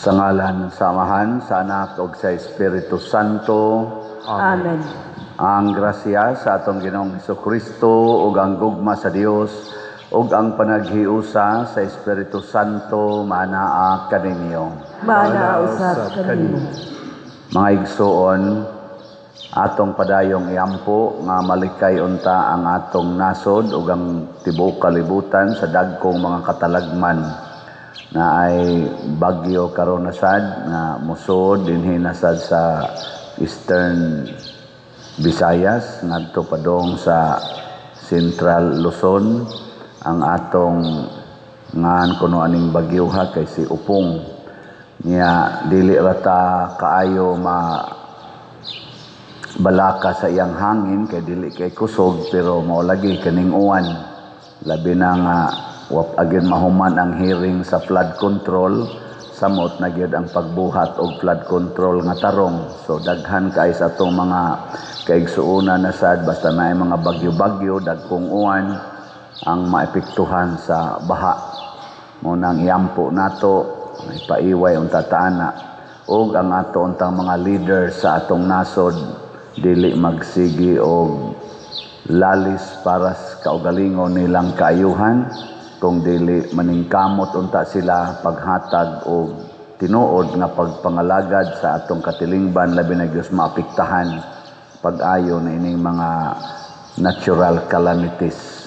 Sa ngalan sa Amahan, sa Anak ug sa Espiritu Santo. Amen. Ang grasya sa atong Ginoong Kristo ug ang gugma sa Dios ug ang panaghiusa sa Espiritu Santo manaa kaninyo. Maanaa usab kanimo. Mga igsuon, atong padayong iampo nga malikay unta ang atong nasod ug ang tibuok kalibutan sa dagkong mga katalagman na ay bagyo karon na sad nga musod dinhi na sad sa Eastern Visayas ngadto padong sa Central Luzon. Ang atong ngan kuno aning bagyoha kay si Upong niya, dili rata kaayo ma balaka sa iyang hangin kay dili kay kusog, pero mao lagi kaning uwan, labi na nga wap agin mahuman ang hearing sa flood control, samot na gyud ang pagbuhat og flood control nga tarong. So daghan kay sa atong mga kaigsuonan na sad, basta naay mga bagyo-bagyo, dagkong uwan ang maepektuhan sa baha. Mao nang iampo nato, ipaiway unta taana ug ang ato untang mga leader sa atong nasod dili magsigi og lalis para sa kaugalingon nilang kaayuhan, kung dili maningkamot unta sila paghatag og tinuod nga pagpangalagad sa atong katilingban, labi na gyud maapektahan pag-ayo na ining mga natural calamities.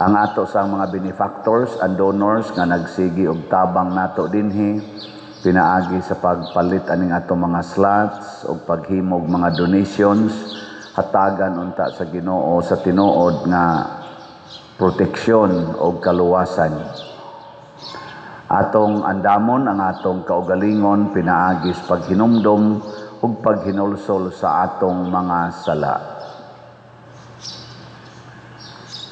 Ang ato sa mga benefactors and donors nga nagsigi og tabang nato dinhi pinaagi sa pagpalit aning atong mga slots og paghimog mga donations, hatagan unta sa Ginoo sa tinuod nga proteksyon og kaluwasan. Atong andamon ang atong kaugalingon pinaagi sa paghinumdom ug paghinulsol sa atong mga sala.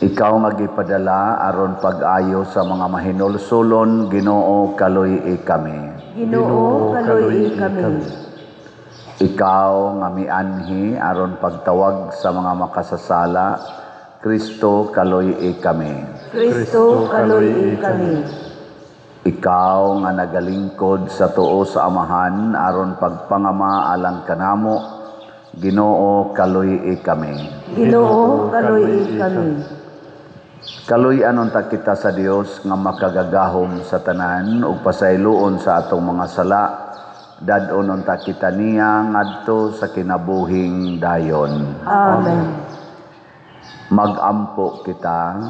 Ikaw nga gipadala aron pag-ayo sa mga mahinulsolon, Ginoo, kaluy-i kami. Ginoo, kaluy-i kami. Ikaw nga mianhi aron pagtawag sa mga makasasala, Kristo, kaluy-i kami. Kristo, kaluy-i kami. Ikaw nga nagalingkod sa tuo sa Amahan aron pagpangama alang kanamo, Ginoo, kaluy-i kami. Ginoo, kaluy-i kami. Kaluy-an unta kita sa Dios nga makagagahom sa tanan ug pasayloon sa atong mga sala. Dad-on unta kita niya ngadto sa kinabuhing dayon. Amen. Magampo kita.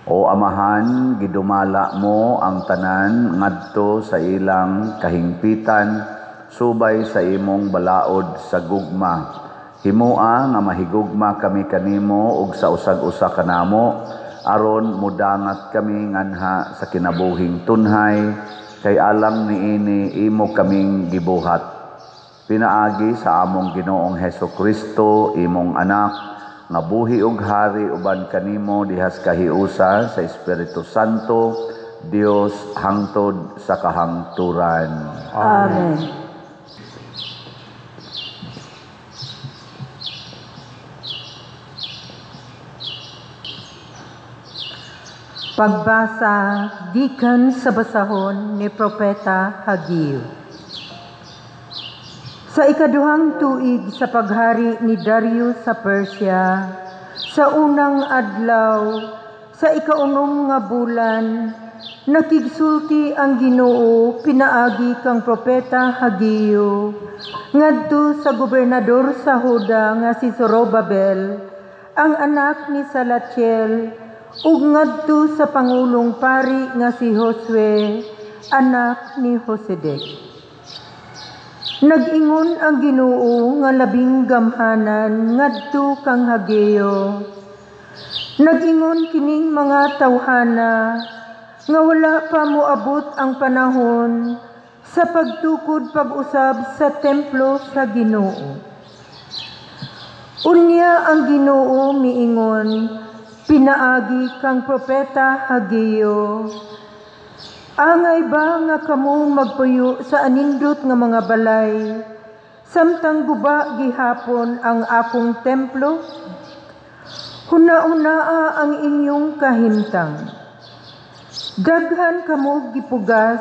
O Amahan, gidumala mo ang tanan ngadto sa ilang kahingpitan subay sa imong balaod sa gugma. Himoa nga mahigugma kami kanimo ug sa usag-usa kanamo aron mudangat kami nganha sa kinabuhing tunhay, kay alang niini imo kaming gibuhat. Pinaagi sa among Ginoong Heso Kristo, imong anak, nga buhi ug hari uban kanimo dihas kahiusa sa Espiritu Santo, Dios hangtod sa kahangturan. Amen. Pagbasa gikan sa basahon ni Propeta Hageo. Sa ikaduhang tuig sa paghari ni Darius sa Persia, sa unang adlaw, sa ikaunom nga bulan, nakigsulti ang Ginoo pinaagi kang Propeta Hageo ngadto sa gobernador sa Huda nga si Zorobabel, ang anak ni Salatiel, ug ngadto sa pangulong pari nga si Josue, anak ni Josedek. Nag-ingon ang Ginoo nga labing gamhanan ngadto kang Hageo. Nag-ingon kining mga tawhana nga wala pa moabot ang panahon sa pagtukod pag-usab sa templo sa Ginoo. Unya ang Ginoo miingon pinaagi kang Propeta Hageo. Angay ba nga kamo magpuyo sa anindot nga mga balay, samtang guba gihapon ang akong templo? Huna-hunaa ang inyong kahimtang. Daghan kamo gipugas,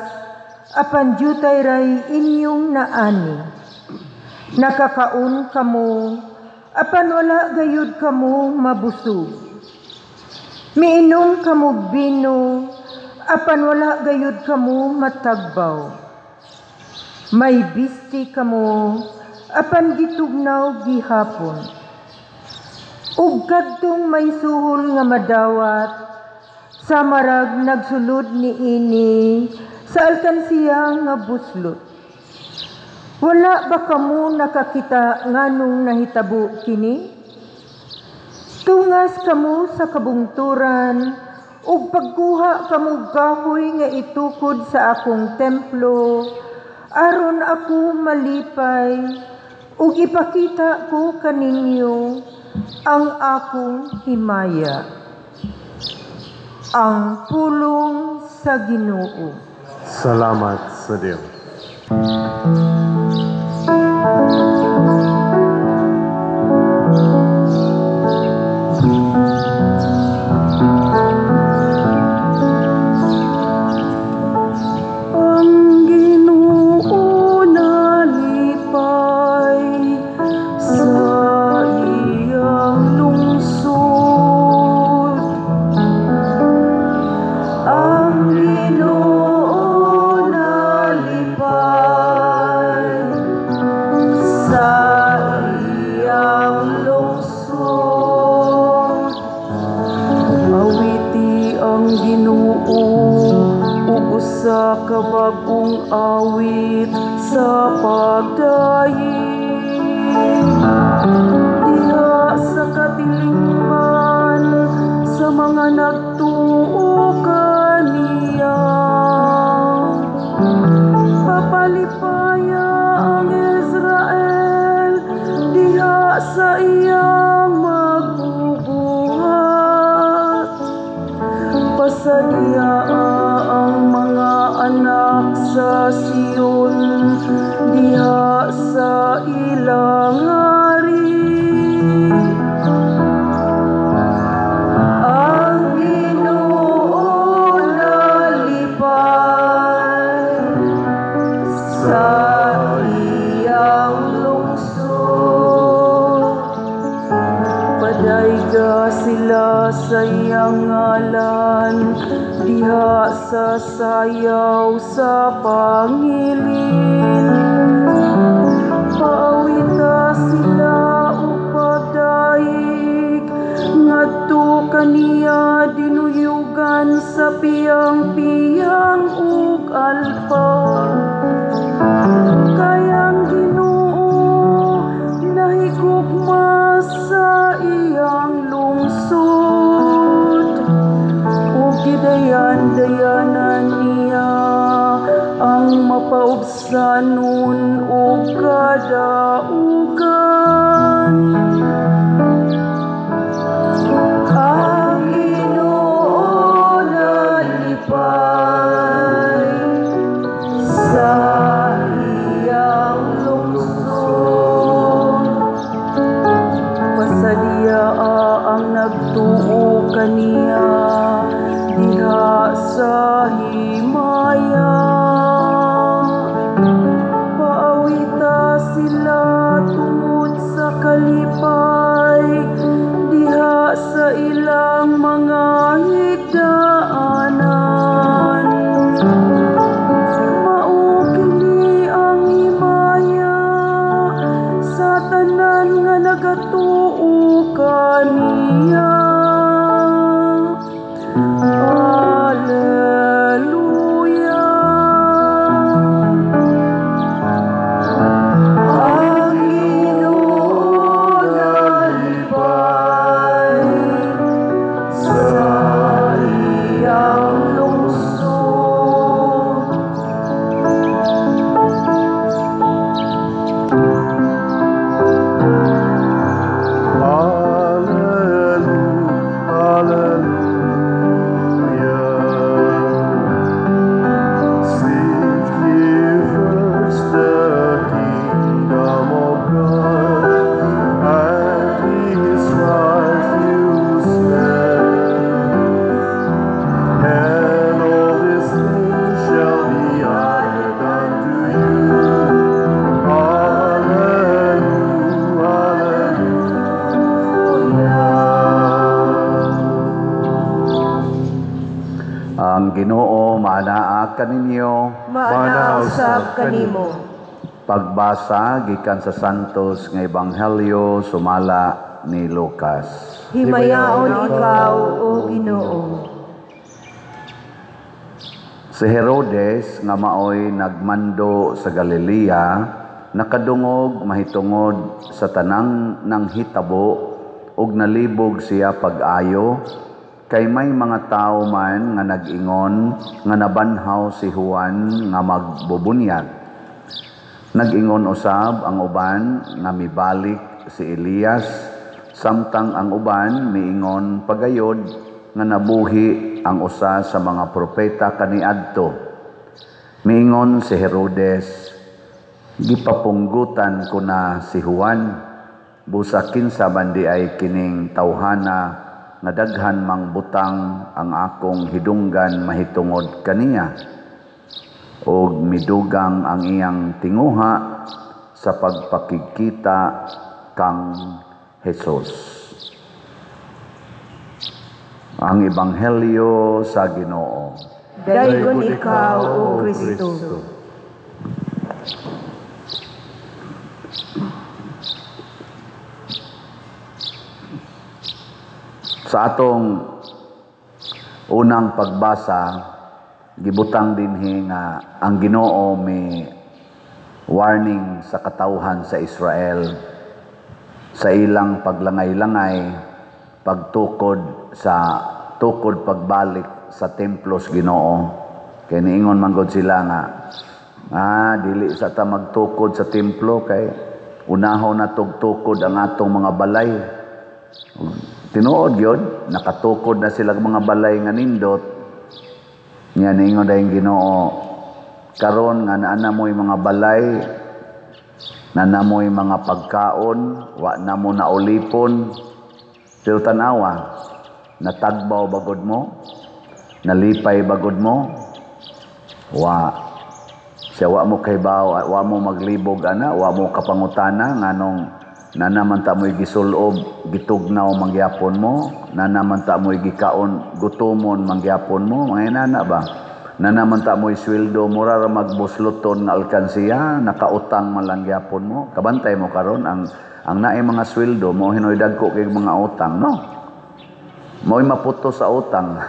apan jutay ray inyong naani. Nakakaon kamo, apan wala gayud kamo mabusog. Miinom kamo bino, apan wala gayud kamo matagbaw. May bisti kamo, apan gitugnaw gihapon. Ug kadtong may suhol nga madawat, samarag nagsulod niini sa alkansiya nga buslot. Wala ba kamo nakakita nganong nahitabo kini? Tungas kamo sa kabungturan ug pagkuha kamo kahoy nga itukod sa akong templo, aron ako malipay ug ipakita ko kaninyo ang akong himaya. Ang pulong sa Ginoo. Salamat sa Dios. Ang Ginoo nalipay sa iyang lungsod. Ang Ginoo nalipay sa iyang lungsod. Awiti ang Ginoo ug usa ka bag-ong awit sa pagdaig. Diha sa katilingban sa mga nagtuo kaniya. Papalipaya ang Israel diha sa iyang magbubuhat. Pasadya ang mga anak sa Sion diha sa ilang hari. Ang Ginoo nalipay sa iyang lungsod. Padayga sila sa iyang ngalan diha sa sayaw sa pangilin. Paawita sila og pagdaig ngadto kaniya dinuyugan sa piyang-piyang ug alpa. Kay ang Ginoo nahigugma sa iyang lungsod ug gidayan-dayanan niya ang mapaubsanon ug kadaugan. Ang Ginoo nalipay sa iyang lungsod. Pasadya ang nagtuo kaniya diha sa himaya. Paawita sila tungod sa kalipay diha sa ilang mga higdaanan. Mao kini ang himaya sa tanan nga nagatuo kaniya. Alleluia. Ang Ginoo nalipay sa iyang lungsod. Ang Ginoo maanaa kaninyo. Maanaa usab kanimo. Pagbasa gikan sa Santos nga Ebanghelyo sumala ni Lucas. Himayaon ikaw, o Ginoo. Si Herodes nga maoy nagmando sa Galilea nakadungog mahitungod sa tanang nanghitabo ug nalibog siya pag-ayo kay may mga tawo man nga nag-ingon nga nabanhaw si Juan nga magbubunyag. Nag-ingon usab ang uban nga mibalik si Elias, samtang ang uban miingon pagayod nga nabuhi ang usa sa mga propeta kaniadto. Miingon si Herodes, gipapunggutan ko na si Juan, busa kinsa man di ay kining tawhana nga daghan mang butang ang akong hidunggan mahitungod kaniya, og midugang ang iyang tinguha sa pagpakigkita kang Hesus. Ang Ebanghelyo sa Ginoo. Daygon ikaw, O Kristo. Sa atong unang pagbasa, gibutang dinhi nga ang Ginoo may warning sa katawhan sa Israel sa ilang paglangay-langay, pagtukod sa tukod pagbalik sa templo sa Ginoo. Kay niingon man gud sila nga dili sa ta magtukod sa templo kay unahon na tugtukod ang atong mga balay. Tinuod yun, nakatukod na sila mga balay nga nindot. Nya niingon dayong Ginoo, karon nga naa na mo'y mga balay, naa na mo'y mga pagkaon, wa na mo naulipon. Pero tan-awa, natagbaw bagod mo, nalipay bagod mo, wa siya wa mo kaybaw, wa mo maglibog ana, wa mo kapangutana nganong nanaman ta mo'y gisulob, gitugnaw mangyapon mo, nanaman ta mo'y gikaon, gutomon mangyapon mo, mga inana ba? Nanaman ta mo'y sweldo, mura ra magbusloton nga alkansiya, nakautang man lang gyapon mo. Kabantay mo karon ang naay mga sweldo mo hinoy dagko kay mga utang, no? Mo'y maputo sa utang.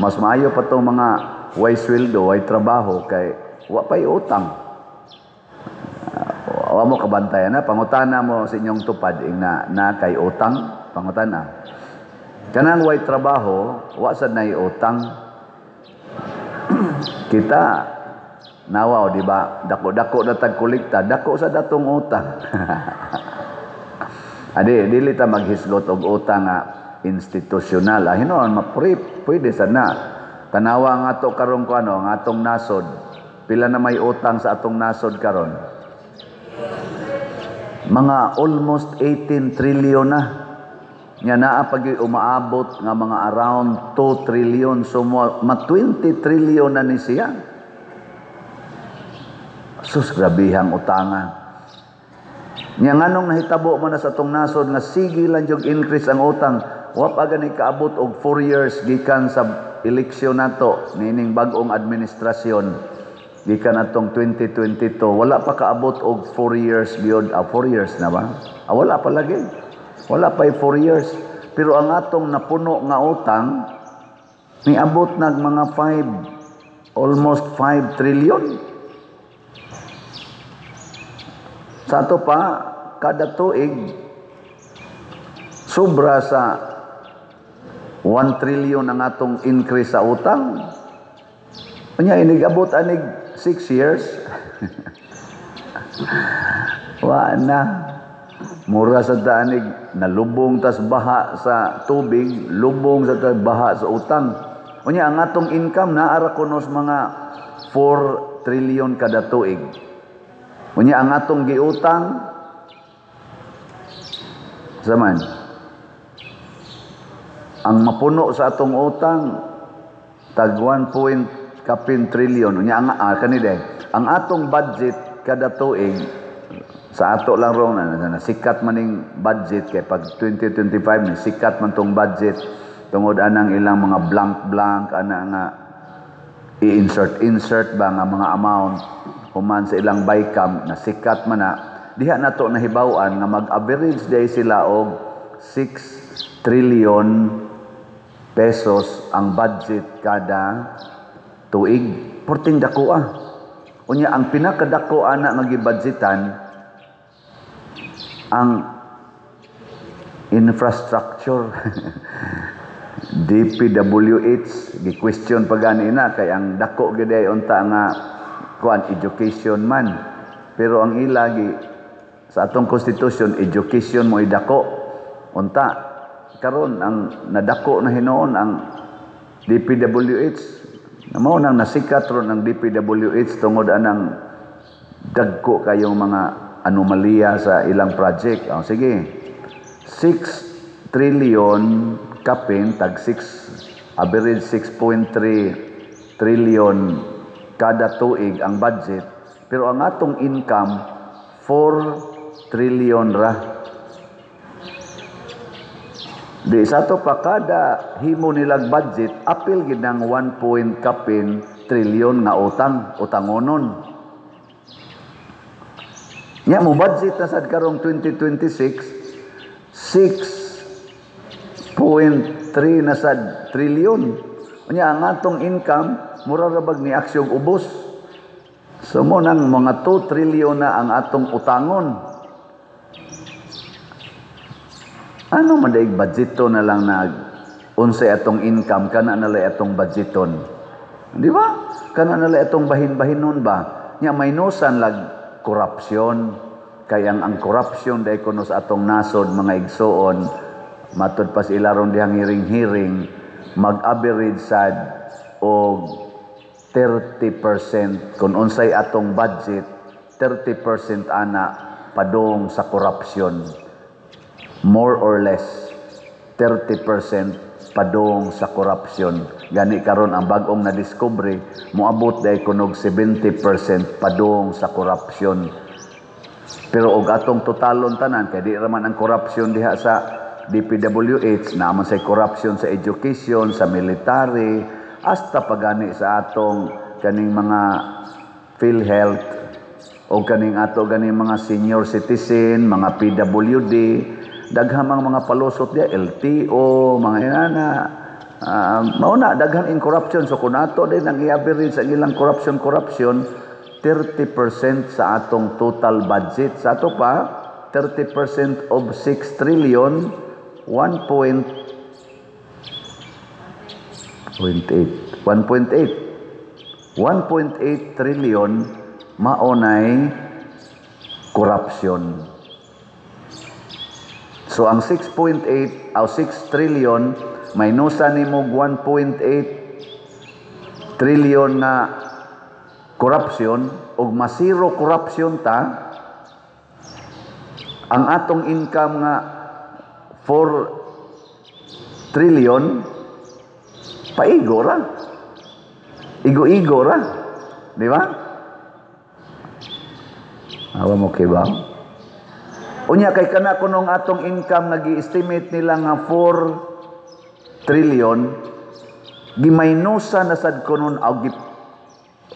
Mas maayo pa tong mga way sweldo, way trabaho kay wa pay utang. Wa mo kabantayan na, pangutana mo sa inyong tupad ing na kay utang, pangutana. Kanang way trabaho, wa sad nay utang. Kita nawa o di ba, dako-dako na tag kolekta, dako sa datong utang. Adi dili ta maghisgot og utang nga institusyonal. Hinuon mapri pwede sad na. Tanawa nga ato karon ko ano, ang atong nasod. Pila na may utang sa atong nasod karon? Mga almost 18 trillion na. Nga naa pag umaabot nga mga around 2 trillion, so ma 20 trillion na ni siya. Sus, grabihang utanga. Nya nganong nahitabo man na sa atong nasod nga sige lang jud increase ang utang, wa pa gani kaabot og 4 years gikan sa eleksyon nato niining bag-ong administrasyon gikan atong 2022, wala pa kaabot og 4 years gyud. 4 years na ba? Wala pa lagi. Wala pa 4 years. Pero ang atong napuno nga utang niabot nag mga 5, almost 5 trillion. Sa ato pa, kada tuig sobra sa 1 trillion ang atong increase sa utang. Unya inigabot anig 6 years. Wa na. Mura sa taanig, nalubong tas baha sa tubig, lubong sa tas baha sa utang. Unya ang atong income naara kunos mga 4 trillion kada tuig. Unya ang atong giutang zaman ang mapuno sa atong utang tag 1 point kapin trillion. Unya ang kanide ang atong budget kada tuig sa ato lang rong na sikat maning budget kay pag 2025 ni sikat man tong budget tungod anang ilang mga blank blank ana nga i-insert insert ba nga mga amount human sa ilang bicam na sikat man na diha nato nahibaw-an nga mag-average day sila og 6 trillion pesos ang budget kada tuig. Porting dako ah. Unya ang pinakadako ana nga gibudgetan ang infrastructure. DPWH, gi-question pa gani na kay ang dako gid ay unta nga kuan, education man. Pero ang ila gi sa atong constitution, education mo idako. Unta karon ang nadako na hinuon ang DPWH na mao nang nasikat ron ang DPWH tungod anang dagko kayong mga anomalya sa ilang project. Oh, sige. 6 trillion kapin tag 6, average 6.3 trillion kada tuig ang budget, pero ang atong income 4 trillion ra. Di sa ato pa, kada himo nilag budget, apil gid ng 1 point kapin trillion nga utang, utangonon. Nya mo budget na sad karong 2026, 6.3 na sad trillion. Unya ang atong income mura ra bag ni aksyong ubos. So mo nang mga 2 trillion na ang atong utangon. Ano man daig budgeto na lang nag unsay atong income, kana na lang atong budgeton. Di ba? Kana na lang atong bahin-bahinon ba? Nya minusan lag korupsyon. Kay ang korupsyon dai kuno sa atong nasod, mga igsuon, matud pa sa ilaron dihang hiring-hiring, mag-average sad og 30% kung unsay atong budget, 30% ana padung sa korupsyon. More or less 30% padung sa korupsyon. Gani karon ang bag-ong nadiskubre, moabot dai kunog 70% padung sa korupsyon. Pero og atong totalon tanan, kay di raman ang korupsyon diha sa DPWH, naaman say corruption sa education, sa military, hasta pagani sa atong kaning mga PhilHealth o kaning ato ganing mga senior citizen, mga PWD, daghang mga palusot diha, LTO, mga inana. Mao na daghan in corruption. So kung ato din ang i-average sa ilang corruption, 30% sa atong total budget. Sa ato pa, 30% of 6 trillion, 1.8, 1.8, 1.8 trillion maonay corruption. So ang 6.8 o 6 trillion minusa nimo 1.8 trillion na corruption, og masiro corruption ta, ang atong income nga 4 trillion paigo ra, igo-igo ra, di ba? Awa mo kay ba? Unya kay kana kunong atong income nagi-estimate nila nga 4 trillion, gimaynusa na sad kunon og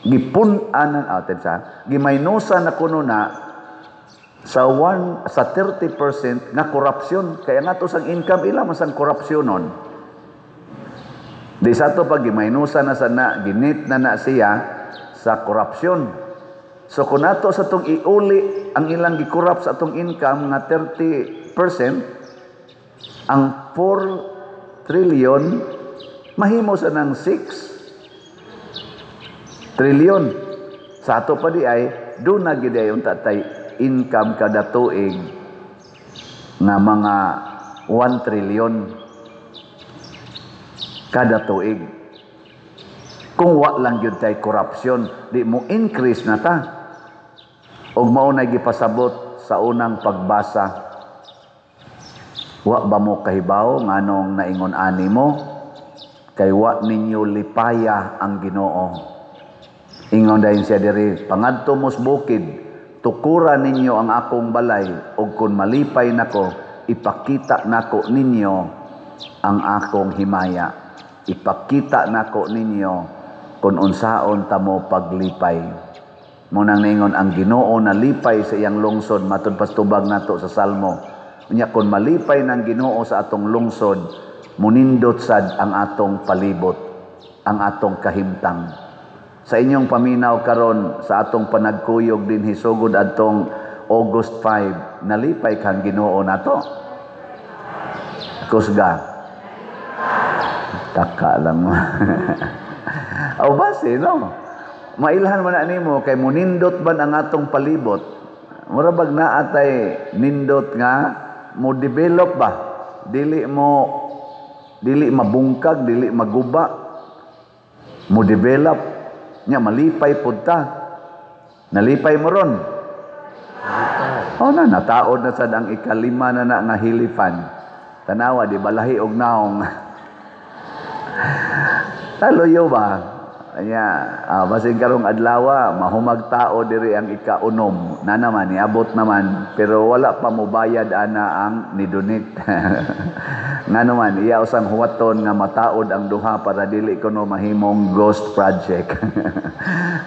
gipun-anan atin sa gimaynusa na kuno na sa 1 sa 30% nga corruption. Kaya nga to sang income ila man sang corruption nun. Di sa to pag gimaynusa na sa na ginit na na siya sa corruption. So kung nato sa tong iuli ang ilang gi-corrupt sa atong income nga 30%, ang 4 trillion mahimo sa nang 6 trillion. Sa ato pa di ay doon na gid ay unta tay income kada tuig nga mga 1 trillion kada tuig. Kung wa lang gyud tay corruption, di mo increase na ta. Og mao na gipasabot sa unang pagbasa, wa ba mo kahibaw nganong naingon ani mo? Kay wa ninyo lipaya ang Ginoo. Ingon dayon siya diri, pangadto mos bukid, tukura ninyo ang akong balay, ug kun malipay nako, ipakita nako ninyo ang akong himaya. Ipakita nako ninyo Kung unsaon ta mo paglipay. Mo nang ningon ang Ginoo nalipay sa iyang lungsod, matud pastubag nato sa Salmo. Unya kon malipay ng Ginoo sa atong lungsod, munindot sad ang atong palibot, ang atong kahimtang. Sa inyong paminaw karon sa atong panagkuyog dinhi sugod adtong August 5, nalipay kang Ginoo nato. Kusga. Taka lang mo. O base, no? Mailhan man na nimo kay munindot ban ang atong palibot. Mura bag naa tay nindot nga mo develop ba? Dili mo dili mabungkag, dili maguba. Mo develop nya malipay pud ta. Nalipay mo ron. Oh na nataod na sad ang ikalima na na nga hilifan. Tanawa di balahi og naong. Taluyo ba? Anya, basin karong adlawa mahumag tao diri ang ikaunom. Na naman niabot naman pero wala pa mobayad ana ang nidonate. Nga naman iya usang huwaton nga mataod ang duha para dili kuno mahimong ghost project.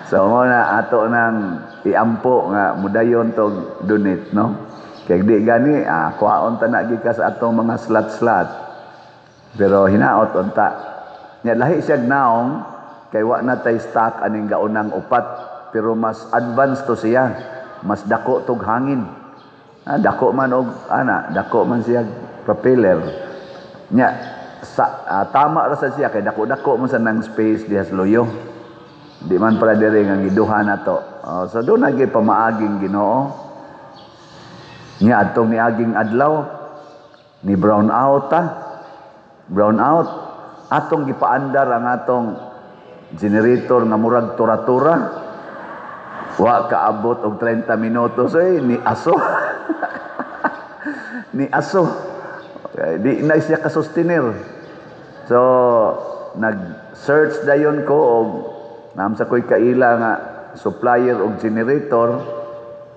So mo na ato nang iampo nga mudayon tog donate, no? Kay di gani kuhaon ta na gikas atong mga slot-slot. Pero hinaot unta. Nya lahi siya naong kay wa na tay stock aning gaunang upat, pero mas advance to siya, mas dako tog hangin. Dako man og ana, dako man siya propeller. Nya sa, tama ra sa siya kay dako-dako man sa nang space diha sa luyo. Di man para diri nga giduha na to. So doon na gyud pamaaging Ginoo. Nya adtong niaging adlaw ni brown out ta. Brown out atong gipaandar ang atong generator nga murag tura-tura. Wa kaabot og 30 minutos eh ni aso. Ni aso. Okay, di na siya kasustenir. So nag-search dayon ko og naam sa ko'y kaila nga supplier og generator,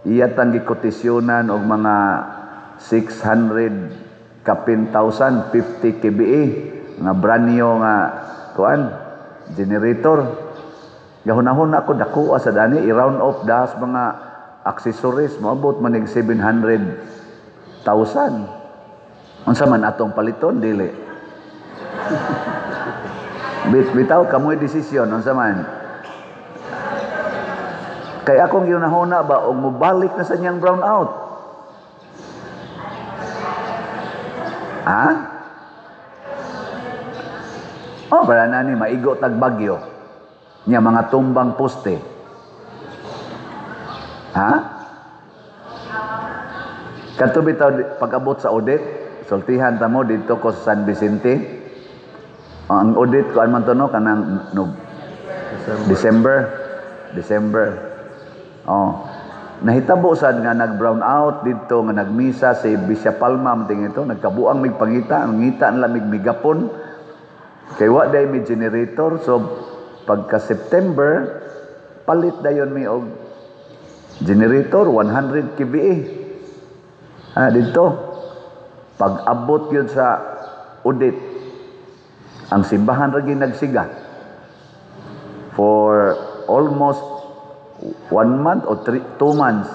iya tang gikotisyonan og mga 600 kapin thousand, 50 kVA nga brand new nga kuan generator. Gahunahon ako dako sa dani i-round off das mga accessories moabot manig 700,000. Unsa man atong paliton dili? Bitaw kamoy desisyon unsa man. Kay akong gihunahuna ba og mobalik na sa niyang brown out. Ha? Oh, para na ni maigo tag bagyo. Nya mga tumbang poste. Ha? Kadto bitaw pag-abot sa audit, sultihan ta mo didto ko sa San Vicente. Ang audit ko man to no kanang no, December. Oh. Nahitabo sad nga nag-brown out didto nga nagmisa si Bishop Palma man ito, nagkabuang mig pangita, ang ngita nila mig migapon. Kay wa day mi generator, so pagka September palit dayon mi og generator 100 kVA. Didto pag-abot yun sa audit, ang simbahan ra gyud nagsiga for almost 1 month o 2 months.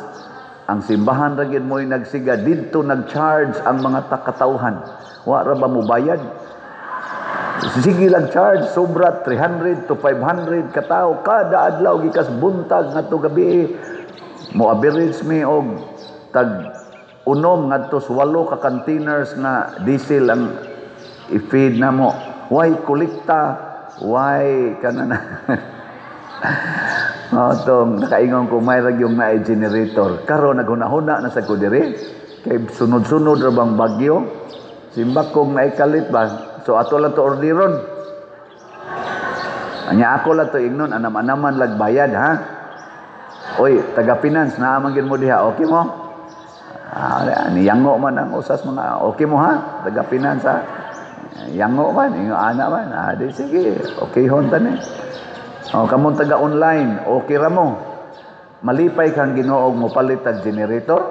Ang simbahan ra gyud mo'y nagsiga didto, nag-charge ang mga takatawhan. Wa ra ba mobayad? Sige lang charge, sobra 300 to 500 katao kada adlaw gikas buntag ngadto gabi. Mo average mi og tag unom ngadto sa 8 ka containers nga diesel ang i-feed namo. Why kolekta? Why kanana? Atong nakaingon ko may ra gyud naay generator. Karon naghuna-huna na sa ko diri kay sunod-sunod ra bang bagyo. Simbak kong naikalit ba? So ato lang to orderon. Anya ako lang to ingnon anam-anaman lagbayad ha. Oy, taga finance naa man gyud mo diha. Okay mo? Niyango man ang usas mga okay mo ha. Taga finance ha. Yango man, ingo ana man. Di sige, okay hon tani. O kamong taga online, okay ra mo. Malipay kang Ginoo mo palit og generator.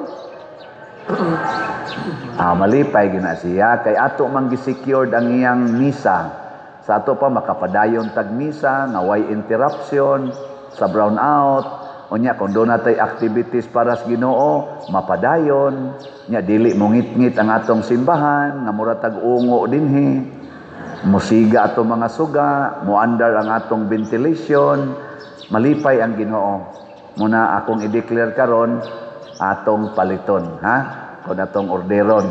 Malipay gina siya kay ato man gisecured ang iyang misa. Sa ato pa makapadayon tag misa nga way interruption sa brown out. Unya kung doon natay activities para sa Ginoo, mapadayon. Nya dili mo ngit-ngit ang atong simbahan nga mura tag ungo dinhi. Musiga atong mga suga, moandar ang atong ventilation, malipay ang Ginoo. Muna akong i-declare karon atong paliton, ha? Kung atong orderon.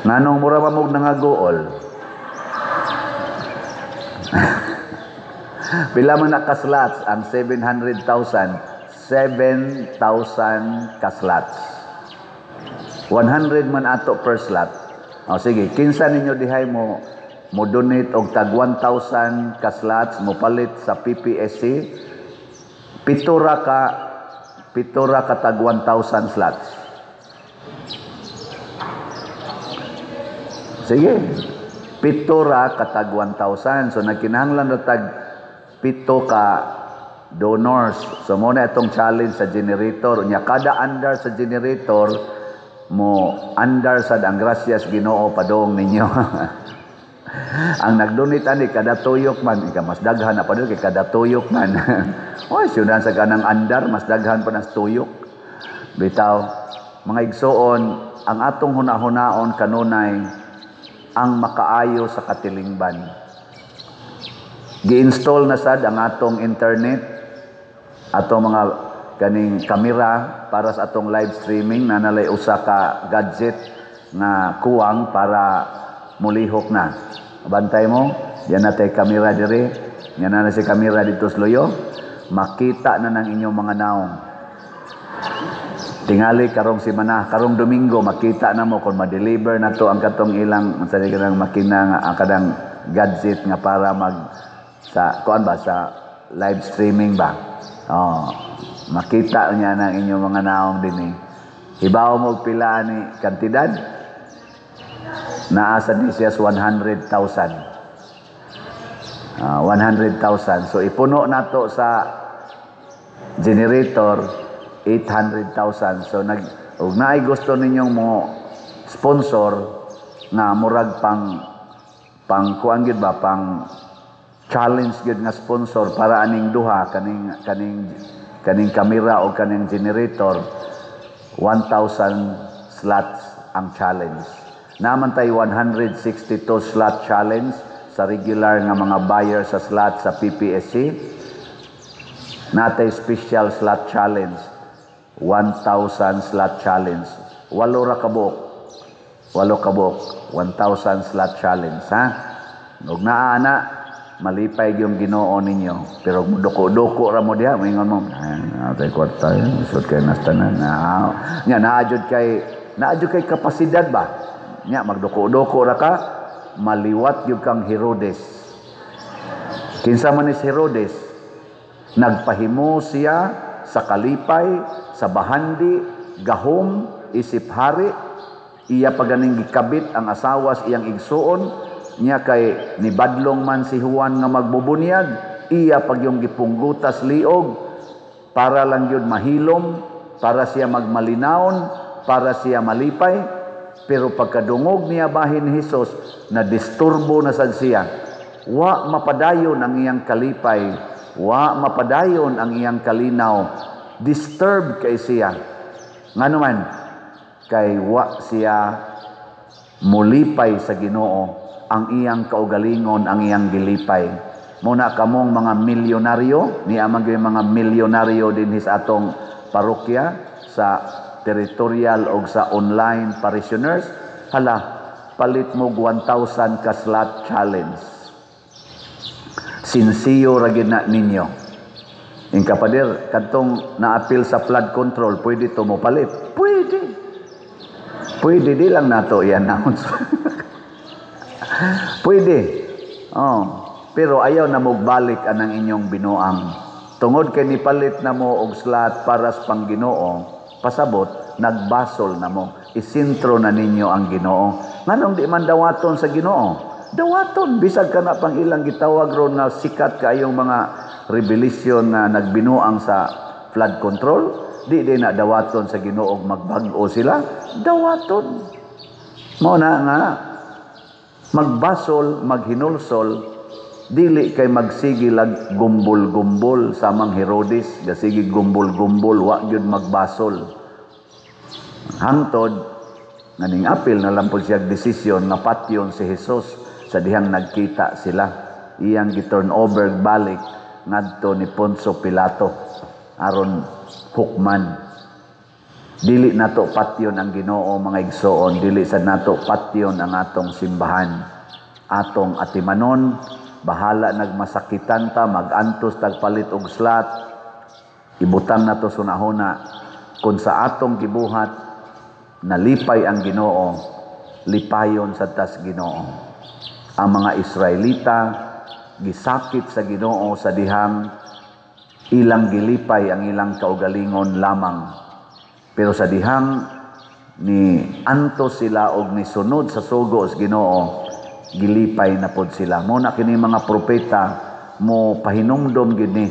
Nganong mura pa mog nangagool? Pila man na ka-slots ang 700,000? 7,000 ka-slots. 100 man ato per slot. O sige, kinsa ninyo dihay mo donate og tag 1,000 ka-slots mo palit sa PPSC? Pitura ka tag 1,000 slots. Sige, pitura ka tag 1,000. So nagkinahanglan ra tag 7 ka donors. So mo na itong challenge sa generator. Nya kada andar sa generator mo andar sad ang gracias Ginoo padong ninyo. Ang nagdonate ani kada tuyok man, ika mas daghan na pa kay kada tuyok man. Oy, syudan sa kanang andar mas daghan pa nas tuyok. Bitaw, mga igsoon, ang atong hunahunaon kanunay ang makaayo sa katilingban. Gi-install na sad ang atong internet, atong mga kaning kamera para sa atong live streaming, na nalay usa ka gadget nga kuwang para mulihok na. Bantay mo, yan na tay kamera dire, yan na si kamera dito sa luyo, makita na ng inyong mga naong. Tingali karong simana, karong Domingo makita na mo kung ma-deliver na to ang katong ilang sa kanang makina nga ang kadang gadget nga para mag sa kuan ba sa live streaming ba. Oh, makita niya ng inyong mga naong dinhi. Hibaw mo pila ni kantidad? Naa sa ni siya 100,000. 100,000. So ipuno nato sa generator 800,000. So nag og naay gusto ninyong mo sponsor nga murag pang kuan gyud ba, pang challenge gyud nga sponsor para aning duha kaning kaning kaning kamera o kaning generator, 1,000 slots ang challenge. Naman tay 162 slot challenge sa regular nga mga buyer sa slot sa PPSC. Natay special slot challenge, 1,000 slot challenge. 8 ra ka buok. 8 ka buok, 1,000 slot challenge, ha? Ug naa ana malipay yung Ginoo ninyo. Pero duko-duko ra mo diha, moingon mo, atay kwarta, isod kay nas tanan. Nya naa jud kay kapasidad ba? Nya magduko-duko ra ka, maliwat gyud kang Herodes. Kinsa man ni si Herodes? Nagpahimo siya sa kalipay, sa bahandi, gahom, isip hari. Iya paganing gikabit ang asawa sa iyang igsuon. Niya kay nibadlong man si Juan nga magbubunyag, iya pagyong gipunggutas liog para lang yun mahilom, para siya magmalinawon, para siya malipay. Pero pagkadungog niya bahin ni Hesus, na disturbo na sad siya. Wa mapadayon ang iyang kalipay, wa mapadayon ang iyang kalinaw. Disturb kay siya. Ngano man, kay wa siya mulipay sa Ginoo, ang iyang kaugalingon, ang iyang gilipay. Muna kamong mga milyonaryo, niya man gyud mga milyonaryo dinhi sa atong parokya, sa territorial o sa online parishioners, hala, palit mo 1,000 ka slot challenge. Sinsiyo ra gyud na ninyo. Ing kapader, kadtong naapil sa flood control, pwede to mo palit? Pwede. Pwede, di lang nato i-announce. Pwede. Oh, pero ayaw na mogbalik anang inyong binuang. Tungod kay nipalit na mo og slot para sa pangginoo, pasabot, nagbasol na mo. Isintro na ninyo ang Ginoo. Nganong di man dawaton sa Ginoo? Dawaton, bisag ka na pang ilang gitawag ron na sikat kayong mga revelation na nagbinuang sa flood control, di din na dawaton sa Ginoo magbag-o sila, dawaton. Mao na nga Magbasol, maghinulsol, dili kay magsige lag gumbol-gumbol samang Herodes, gasige gumbol-gumbol, wa gyud magbasol. Hangtod nga ning apil na lang pud siya desisyon nga patyon si Jesus sa dihang nagkita sila. Iyang gi-turn over balik ngadto ni Poncio Pilato aron hukman. Dili nato patyon ang Ginoo, mga igsoon, dili sa nato patyon ang atong simbahan. Atong atimanon, bahala nagmasakitan ta, magantos tagpalit og slot, ibutang nato sunahona kung sa atong gibuhat nalipay ang Ginoo, lipayon sa tas Ginoo. Ang mga Israelita gisakit sa Ginoo sa dihang ilang gilipay ang ilang kaugalingon lamang. Pero sa dihang ni antos sila og nisunod sa sugo sa Ginoo, gilipay na pod sila. Mo na kini mga propeta mo pahinumdom gid ni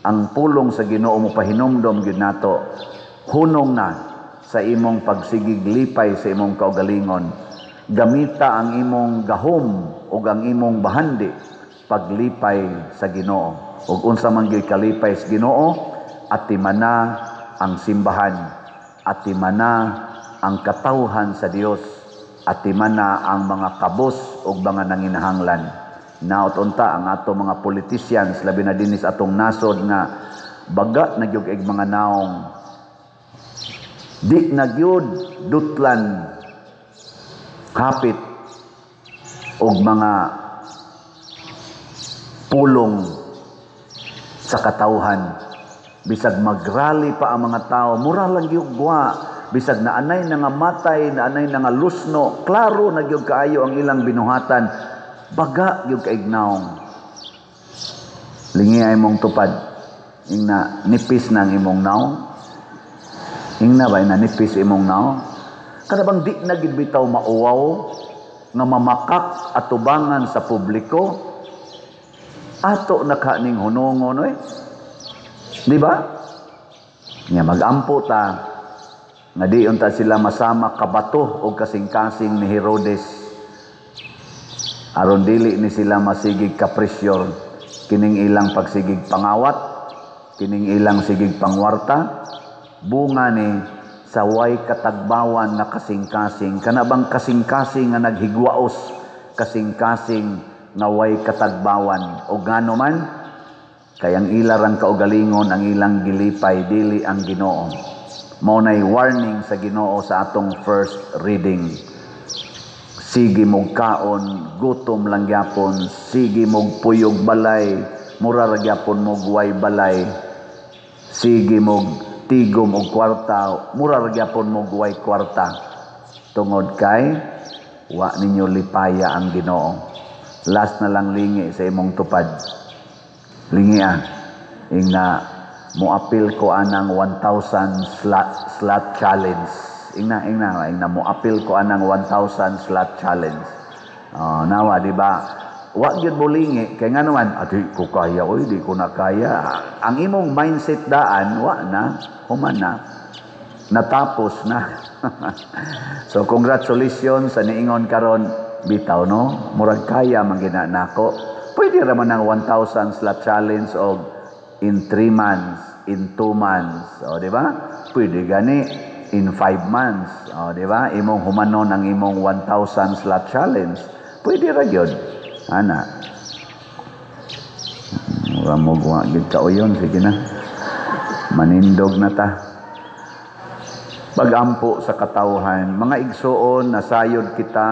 ang pulong sa Ginoo, mo pahinumdom gid nato. Hunong na sa imong pagsigig lipay sa imong kaugalingon. Gamita ang imong gahom ug ang imong bahandi paglipay sa Ginoo. Ug unsa man gyud kalipay sa Ginoo, atimana ang simbahan, atimana ang katawhan sa Dios, atimana ang mga kabos ug mga nanginahanglan. Naot unta ang ato mga politicians, labi na dinis atong nasod nga baga na gyud ig mga naong. Di na gyud dutlan hapit og mga pulong sa katawhan. Bisag magrally pa ang mga tao, mura lang gyud gwa. Bisag naanay na nga matay, naanay na nga lusno, klaro na gyud kaayo ang ilang binuhatan, baga gyud kaig naong. Lingi ay mong tupad, ingna nipis na ang imong naong. Ingna ba ina nipis imong naong? Kada bang di na gid bitaw mauwaw nga mamakak atubangan sa publiko, ato na ka ning hunongon oy. Di ba? Nya magampo ta nga di unta sila masama kabato og kasing-kasing ni Herodes. Aron dili ni sila masigig ka-pressure kining ilang pagsigig pangawat, kining ilang sigig pangwarta, bunga ni saway katagbawan nga kasing-kasing, kana bang kasing-kasing nga naghigwaos, kasing-kasing nga way katagbawan. O ngano man, kay ang ilarang kaugalingon ang ilang gilipay, dili ang Ginoo. Mao nay warning sa Ginoo sa atong first reading. Sige mog kaon, gutom lang gyapon, sige mog puyog balay, mura ra gyapon mog way balay. Sige mog tigom og kwarta, mura ra gyapon mog way kwarta. Tungod kay wa ninyo lipaya ang Ginoo. Last na lang lingi sa imong tupad. Lingi ah, ingna moapil ko anang 1,000 slot challenge. Ingna, ingna, ingna moapil ko anang 1,000 slot challenge. Oh, nawa, di ba? Wa gyud mo lingi kay ngano man, di ko kaya oy, di ko na kaya. Ang imong mindset daan wa na, human na. Natapos na. So congratulations sa niingon karon bitaw no, murag kaya man gina nako. Pwede ra man ang 1,000 slot challenge og in 3 months, in 2 months, o di ba? Pwede gani in 5 months, o di ba? Imong humanon ang imong 1,000 slot challenge. Pwede ra gyud. Ana. Mura mo wa gyud kauyon, sige na. Manindog na ta. Pagampo sa katawhan, mga igsoon, nasayod kita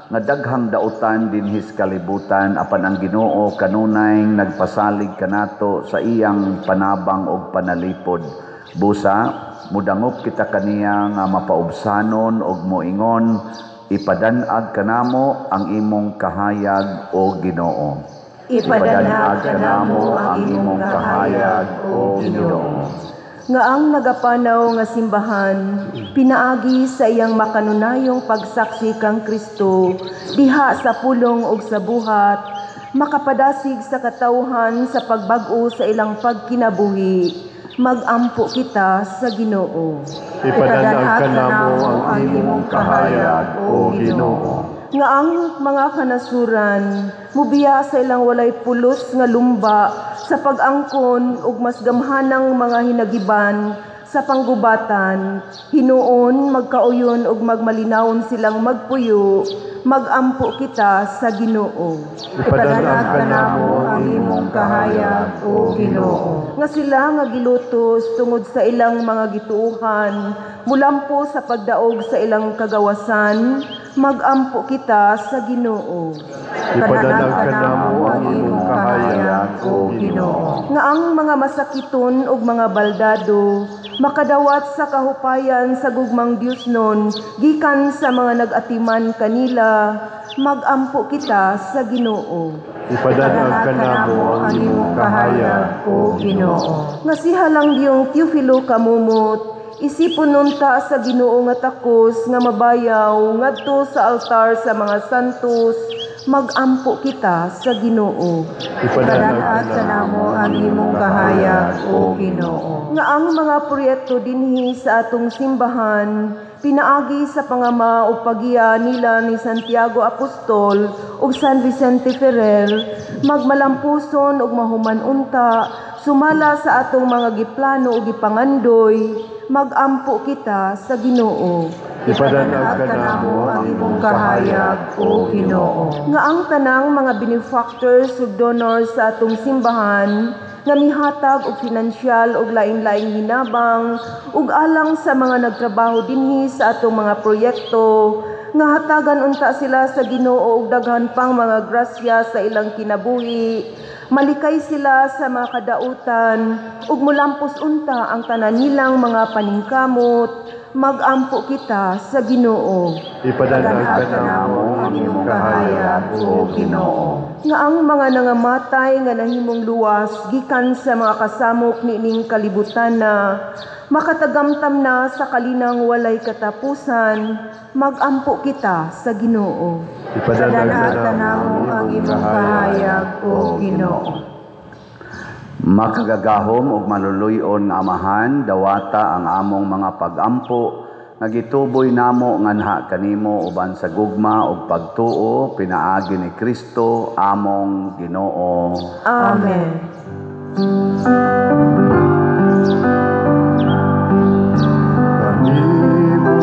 nga daghang dautan dinhis kalibutan, apan ang Ginoo kanunay nagpasalig kanato sa iyang panabang og panalipod. Busa mudangop kita kaniya nga mapaubsanon og moingon, ipadan-ag kanamo ang imong kahayag, o Ginoo. Ipadanag kanamo ang imong kahayag, o Ginoo. Nga ang nagapanaw nga simbahan pinaagi sa iyang makanunayong pagsaksi kang Kristo diha sa pulong ug sa buhat, makapadasig sa katawhan sa pagbag-o sa ilang pagkinabuhi. Magampo kita sa Ginoo. Ipadanag kanamo ang imong kahayag, o Ginoo. Nga ang mga kanasuran mubiya sa ilang walay pulos nga lumba sa pag-angkon ug mas gamhanang mga hinagiban sa panggubatan, hinuon magkauyon ug magmalinawon silang magpuyo, magampo kita sa Ginoo. Ipadanag kanamo ang imong kahayag, O Ginoo. Nga sila nga gilutos tungod sa ilang mga gituohan, mulampo sa pagdaog sa ilang kagawasan, magampo kita sa Ginoo. Ipadanag kanamo ang imong kahayag, O Ginoo. Nga ang mga masakiton ug mga baldado makadawat sa kahupayan sa gugmang Dios nun gikan sa mga nag-atiman kanila, magampo kita sa Ginoo. Ipadanag kanamo ang imong kahayag, O Ginoo. Nga siha lang diyong Teofilo kamumot, isipon nunta sa Ginoo nga takos nga mabayaw ngadto sa altar sa mga santos, magampo kita sa Ginoo. Ipadanag kanamo ang imong kahayag, O Ginoo. Nga ang mga proyekto dinhi sa atong simbahan pinaagi sa pangama o pagiya nila ni Santiago Apostol ug San Vicente Ferrer, magmalampuson ug mahuman unta sumala sa atong mga giplano ug gipangandoy, magampo kita sa Ginoo. Ipadanag kanamo ang imong kahayag, O Ginoo. Nga ang tanang mga benefactors ug donors sa atong simbahan nga mihatag og finansyal og lain-laing hinabang ug alang sa mga nagtrabaho dinhi sa atong mga proyekto, nga hatagan unta sila sa Ginoo og daghan pang mga grasya sa ilang kinabuhi, malikay sila sa mga kadautan ug mulampos unta ang tanan nilang mga paningkamot, magampo kita sa Ginoo. Ipadanag kanamo ang imong kahayag, O Ginoo. Nga ang mga nangamatay nga nahimong luwas gikan sa mga kasamok niining kalibutan na makatagamtam na sa kalinang walay katapusan, magampo kita sa Ginoo. Ipadanag kanamo ang imong kahayag, O Ginoo. Makagagahom ug maluluy-on nga Amahan, dawata ang among mga pagampo nga gituboy namo nganha kanimo uban sa gugma ug pagtuo pinaagi ni Kristo among Ginoo. Amen. Kanimo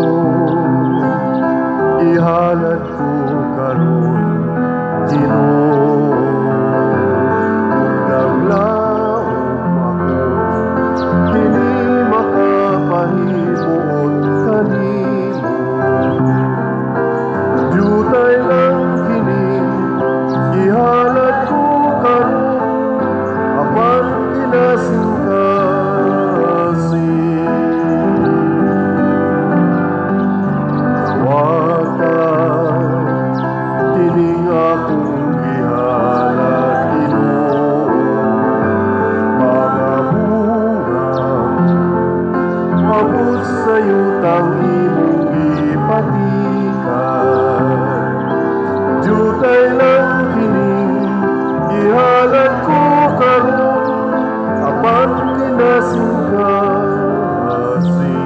ihalad ko karon, Ginoo, naglaom ako kini makapahimuot kanimo. Jutay lang kini ihalad ko karon, apan kinasingkasing. Dawata kining akong gihalad, Ginoo, mga bunga abot sa yutang imong gipatikan. Jutay lang kining gihalad ko karon, apan kinasingkasing.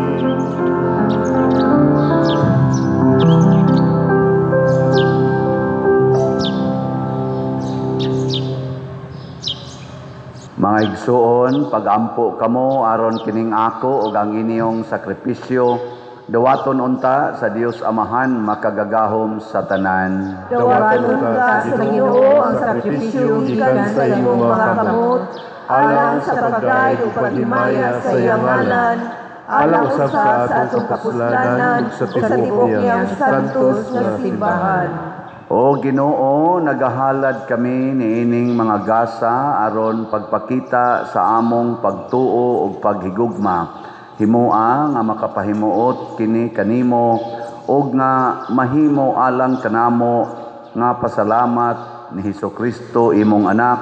Mga igsuon, pagampo kamo aron kining ako ug ang inyong sakripisyo dawaton unta sa Dios Amahan makagagahom sa tanan. Dawaton unta sa Ginoo ang sakripisyo gikan sa imong mga kamot, alang sa pagdayeg ug paghimaya sa iyang ngalan, alang usab sa atong kapuslanan ug sa tibuok niyang santos nga simbahan. O Ginoo, nagahalad kami niining mga gasa aron pagpakita sa among pagtuo ug paghigugma. Himoa nga makapahimuot kini kanimo ug nga mahimo alang kanamo nga pasalamat ni Hesukristo imong anak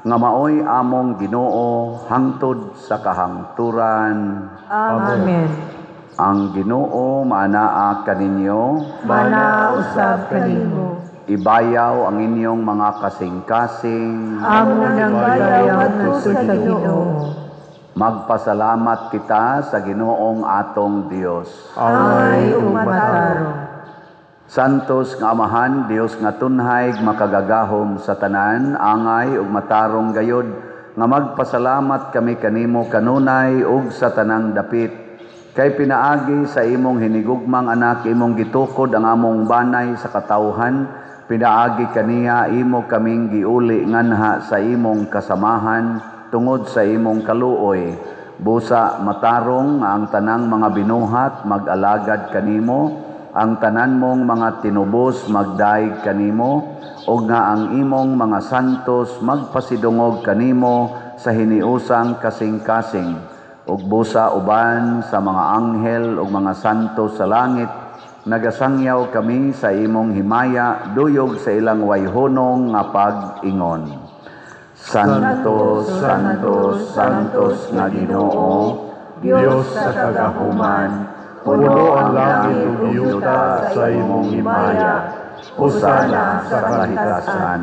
nga maoy among Ginoo hangtod sa kahangturan. Amen. Ang Ginoo maanaa kaninyo, Manaa usab kanimo. Ibayaw ang inyong mga kasing-kasing. Amo nang bayaw ngadto sa Ginoo. Magpasalamat kita sa Ginoong atong Dios. Angay ug matarong. Santos nga Amahan, Dios nga tunhay, makagagahom sa tanan, angay ug matarong gayod nga magpasalamat kami kanimo kanunay ug sa tanang dapit. Kay pinaagi sa imong hinigugmang anak, imong gitukod ang among banay sa katawhan, pinaagi kaniya imo kaming giuli nganha sa imong kasamahan tungod sa imong kaluoy. Busa matarong nga ang tanang mga binuhat mag-alagad kanimo, ang tanan mong mga tinubos magdaig kanimo, ug nga ang imong mga santos magpasidungog kanimo sa hiniusang kasing-kasing. Ug busa uban sa mga anghel ug mga santos sa langit, nagasangyaw kami sa imong himaya duyog sa ilang wayhunong nga pag-ingon. Santo, Santo, Santos nga Ginoo, Dios sa kagahuman, puno ang langit ug yuta sa imong himaya. Hosana sa kahitasan.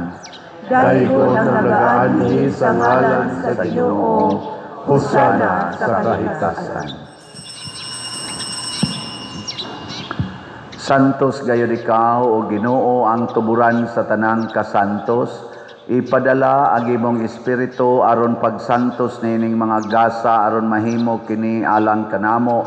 Daygon ang nagaanhi sa ngalan sa Ginoo. Hosana sa kahitasan. Santos gayud ikaw o Ginoo, ang tuburan sa tanang kasantos. Ipadala ang imong espiritu aron pagsantos nining mga gasa aron mahimo kini alang kanamo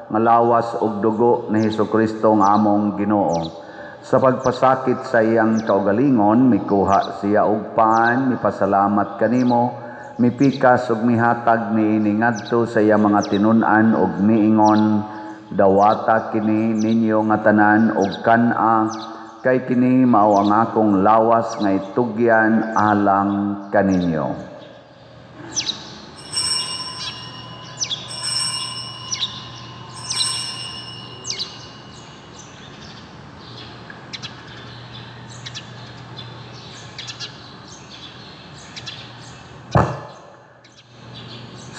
nga lawas ug dugo ni Hesukristo nga among Ginoo. Sa pagpasakit sa iyang kaugalingon, mikuha siya og pan, mipasalamat kanimo, mipikas ug mihatag niini ngadto sa iyang mga tinun-an ug miingon, dawata kini ninyo nga tanan ug kan-a, kay kini mao ang akong lawas nga itugyan alang kaninyo.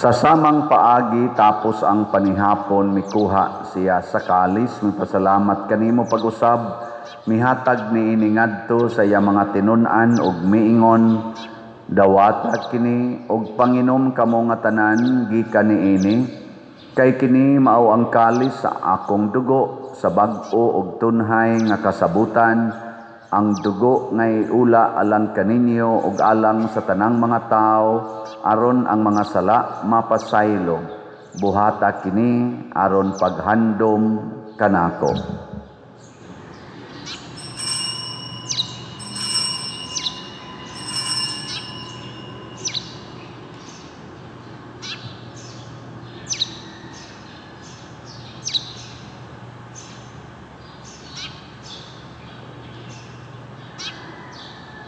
Sa samang paagi tapos ang panihapon, mikuha siya sa kalis, mipasalamat kanimo pag-usab, mihatag niini ngadto sa iya mga tinun-an ug miingon, dawata kini ug panginom kamo nga tanan gikan niini, kay kini mao ang kalis sa akong dugo sa bag-o ug tunhay nga kasabutan, ang dugo nga iula alang kaninyo ug alang sa tanang mga tawo aron ang mga sala mapasaylo. Buhata kini aron paghandom kanako.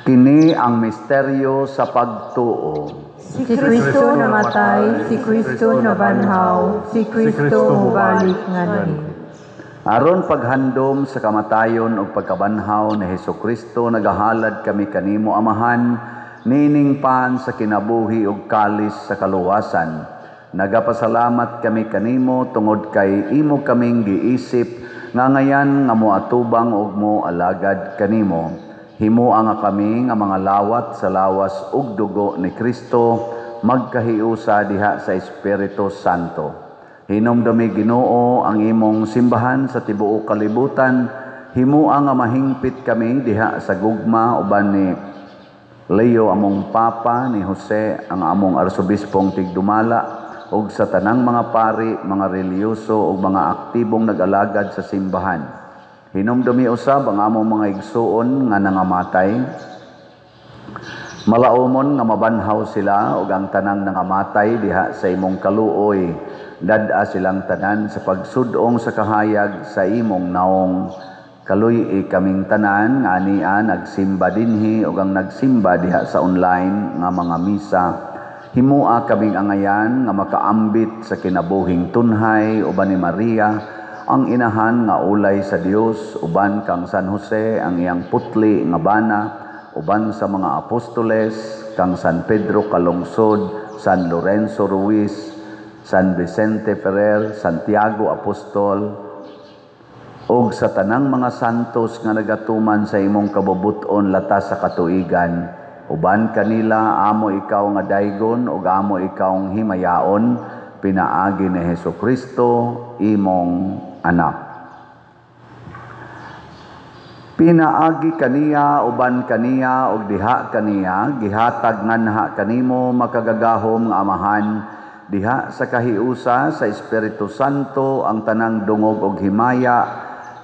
Kini ang misteryo sa pagtuo. Si Kristo namatay, si Kristo nabanhaw, si Kristo mubalik nganhi. Aron paghandom sa kamatayon ug pagkabanhaw ni Hesukristo, nagahalad kami kanimo Amahan, nining pan sa kinabuhi ug kalis sa kaluwasan. Nagapasalamat kami kanimo tungod kay imo kaming giisip nga ngayan nga moatubang ug moalagad kanimo. Himoa nga kami nga mga lawat sa lawas ug dugo ni Kristo, magkahiusa diha sa Espiritu Santo. Hinumdumi Ginoo ang imong simbahan sa tibuok kalibutan. Himoa nga mahingpit kami diha sa gugma uban ni Leo among Papa, ni Jose ang among arsobispong tigdumala, ug sa tanang mga pari, mga relihiyoso ug mga aktibong nag-alagad sa simbahan. Hinumdumi usab ang among mga igsuon nga nangamatay. Malaumon nga mabanhaw sila ug ang tanang nangamatay diha sa imong kaluoy. Dad-a silang tanan sa pagsudong sa kahayag sa imong naong. Kaluy-i kaming tanan nga ania nagsimba dinhi ug ang nagsimba diha sa online nga mga misa. Himoa kaming angayan nga makaambit sa kinabuhing tunhay uban ni Maria, ang inahan nga ulay sa Dios, uban kang San Jose ang iyang putli nga bana, uban sa mga apostoles, kang San Pedro Calungsod, San Lorenzo Ruiz, San Vicente Ferrer, Santiago Apostol, ug sa tanang mga santos nga nagatuman sa imong kabubut-on latas sa katuigan. Uban kanila amo ikaw nga daygon ug amo ikaw himayaon, pinaagi ni Hesukristo imong anak. Pinaagi kaniya, uban kaniya, ug diha kaniya, gihatag nganha kanimo makagagahom nga Amahan, diha sa kahiusa sa Espiritu Santo ang tanang dungog ug himaya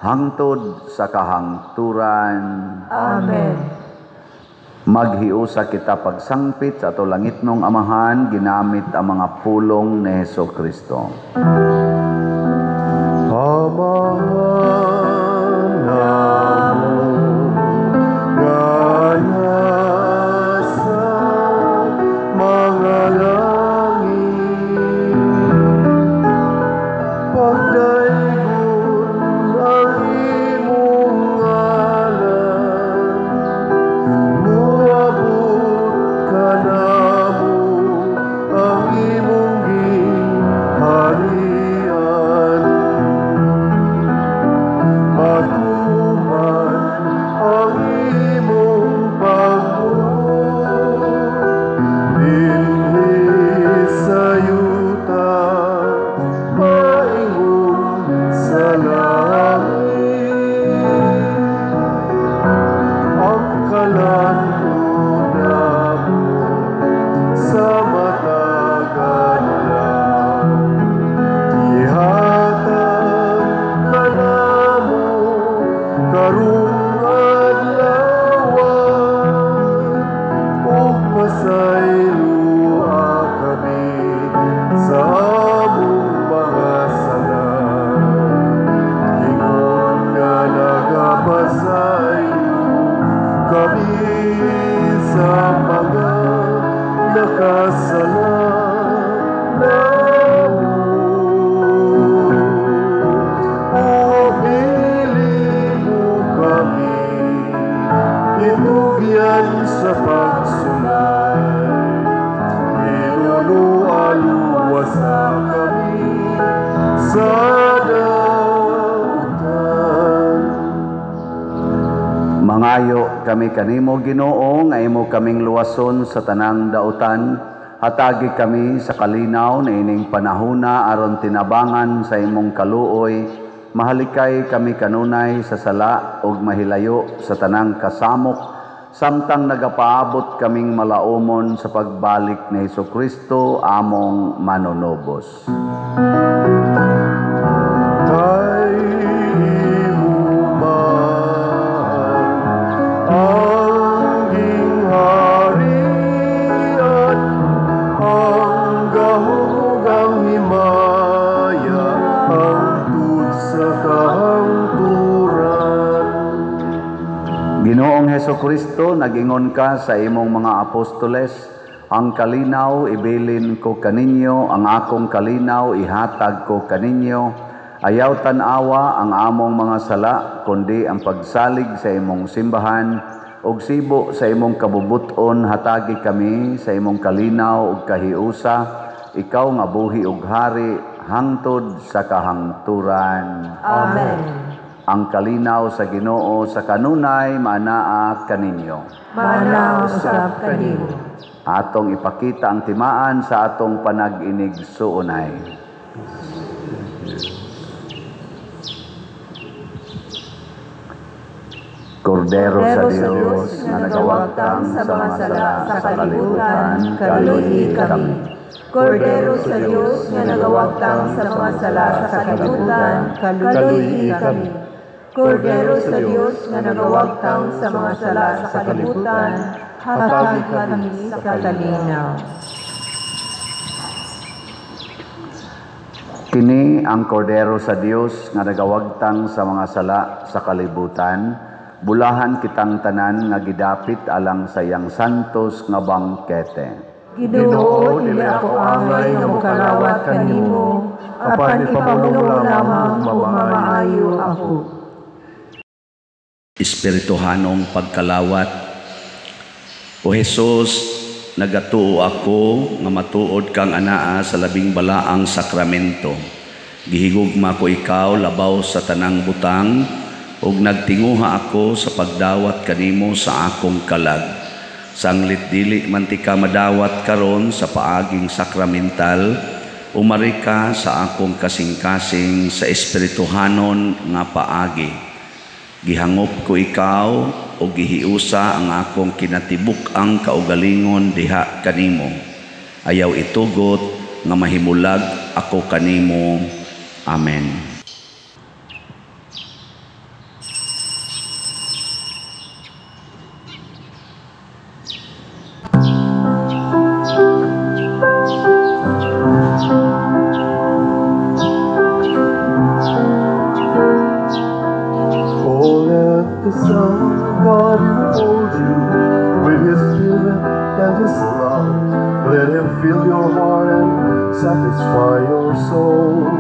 hangtod sa kahangturan. Amen. Maghiusa kita pagsangpit sa ato langitnong Amahan, ginamit ang mga pulong ni Hesus Kristo. Amahan namo nga nasa mga langit, pagdaygon ang imong ngalan, moabot kanamo ang imong gingharian. Matuman ang imong pagbuot dinhi sa yuta maingon sa langit. Ang kalan-on namo sa matag adlaw, ihatag kanamo karong adlaw, ug pasayloa kami sa among mga sala, ingon nga nagapasaylo kami sa mga nakasala namo. Ug dili mo kami itugyan sa pagsulay, Ginoo, kami sa dautan. Mangayo kami kanimo, Ginoo, nga imo kaming luwason sa tanang dautan. Hatagi kami sa kalinaw niining panahuna aron tinabangan sa imong kaluoy. Mahalikay kami kanunay sa sala ug mahilayo sa tanang kasamok, samtang nagapaabot kaming malaumon sa pagbalik ni Hesukristo among manunubos. Kay imo man ang gingharian, ang gahom ug ang himaya, hangtod sa kahangturan. Ginoong Hesukristo, nag-ingon ka sa imong mga apostoles, ang kalinaw ibilin ko kaninyo, ang akong kalinaw ihatag ko kaninyo. Ayaw tan-awa ang among mga sala, kundi ang pagsalig sa imong simbahan, ug sibo sa imong kabubuton, hatagi kami sa imong kalinaw ug kahiusa, ikaw nga buhi ug hari hangtod sa kahangturan. Amen. Ang kalinaw sa Ginoo sa kanunay maanaa kaninyo. Maanaa usab kanimo. Atong ipakita ang timaan sa atong panag-inig suunay. Kordero sa Dios nga nagawagtang sa mga sala sa kalibutan, kaluoyi kami. Kordero sa Dios nga nagawagtang sa mga sala sa kalibutan, kaluoyi kami. Kordero sa Dios nga nagawagtang sa mga sala sa kalibutan, hatagi kami sa kalinaw. Kini ang Kordero sa Dios nga nagawagtang sa mga sala sa kalibutan. Bulahan kitang tanan nga gidapit alang sa iyang santos nga bangkete. Ginoo, dili ako angay nga mokalawat kanimo, apan ipamulong lamang ug mamaayo ako. Espirituhanong pagkalawat. O Hesus, nagatuo ako nga matuod kang anaa sa labing balaang sakramento. Gihigugma ko ikaw labaw sa tanang butang, ug nagtinguha ako sa pagdawat kanimo sa akong kalag. Sanglit dili man ti ka madawat karon sa paaging sakramental, umari ka sa akong kasing-kasing sa espirituhanon nga paagi. Gihangop ko ikaw o gihiusa ang akong kinatibuk-ang kaugalingon diha kanimo. Ayaw itugot nga mahimulag ako kanimo. Amen. Oh, let the Son of God enfold you with His Spirit and His love. Let Him fill your heart and satisfy your soul.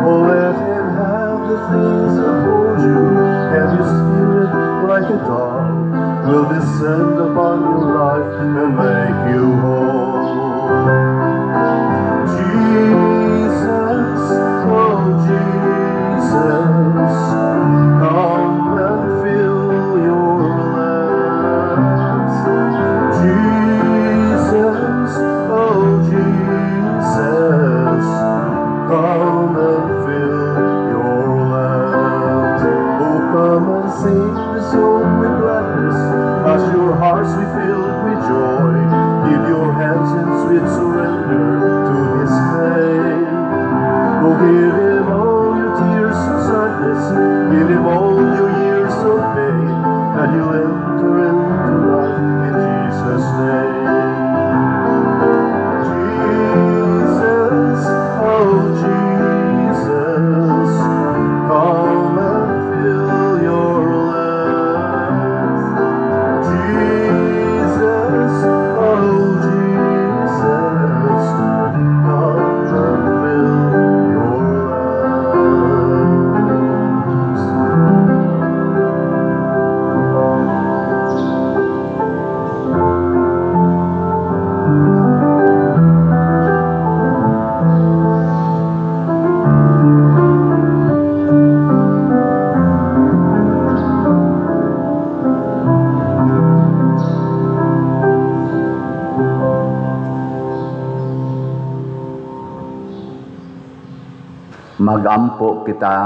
Oh, let Him have the things that hold you, and His Spirit, like a dove, will descend upon your life and make you whole. Jesus, oh Jesus, come and fill your lamps. Jesus, oh Jesus, come and fill your lamps. Oh, come and sing the song with gladness, as your hearts be filled with joy. Give your hands in sweet surrender to His name. Oh, give Him all your tears and sadness, give Him all your years of pain, and you'll enter into life in Jesus' name. Jesus, oh Jesus, come and fill your lamps. Jesus, oh Jesus, come and fill your lamps. Magampo kita.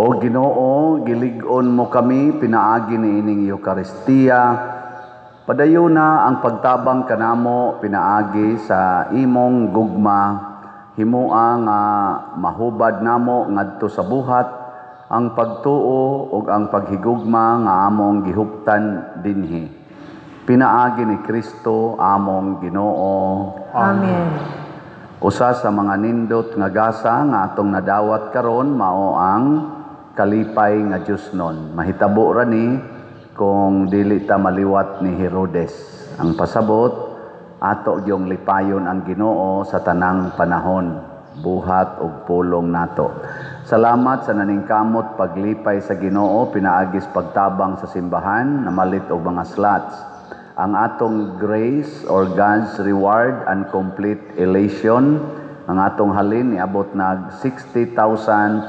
O Ginoo, gilig-on mo kami pinaagi niining Eukaristiya. Padayon na ang pagtabang kanamo pinaagi sa imong gugma. Himoa nga mahubad namo ngadto sa buhat ang pagtuo ug ang paghigugma nga among gihuptan dinhi. Pinaagi ni Kristo among Ginoo. Amen. Usa sa mga nindot nga gasa nga atong nadawat karon mao ang kalipay nga Diosnon. Mahitabo ra ni kung dili ta maliwat ni Herodes. Ang pasabot, ato gyung lipayon ang Ginoo sa tanang panahon, buhat ug pulong nato. Salamat sa naningkamot paglipay sa Ginoo pinaagis pagtabang sa simbahan namalit og mga slots. Ang atong grace or God's reward and complete elation, ang atong halin niabot nag 60,577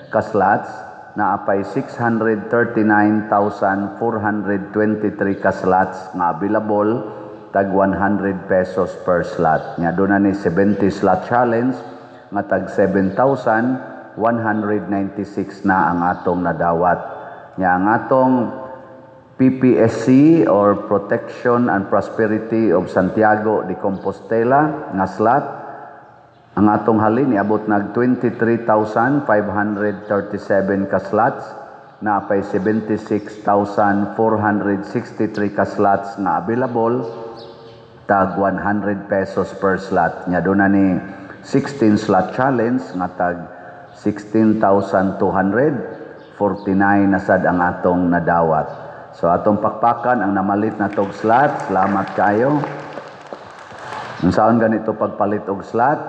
ka slots, naapay 639,423 ka slots nga available, tag 100 pesos per slot. Nya doon na ni 70 slot challenge nga tag 7,196 na ang atong nadawat. Nya ang atong PPSC or Protection and Prosperity of Santiago de Compostela nga slot, ang atong halin niabot nag 23,537 ka slots, naapay 76,463 ka slots nga available, tag 100 pesos per slot. Nya doon na ni 16 slot challenge nga tag 16,249 na sad ang atong nadawat. So atong pakpakan ang namalit na tog slot. Salamat kayo. Ang saon ganito pagpalit og slot?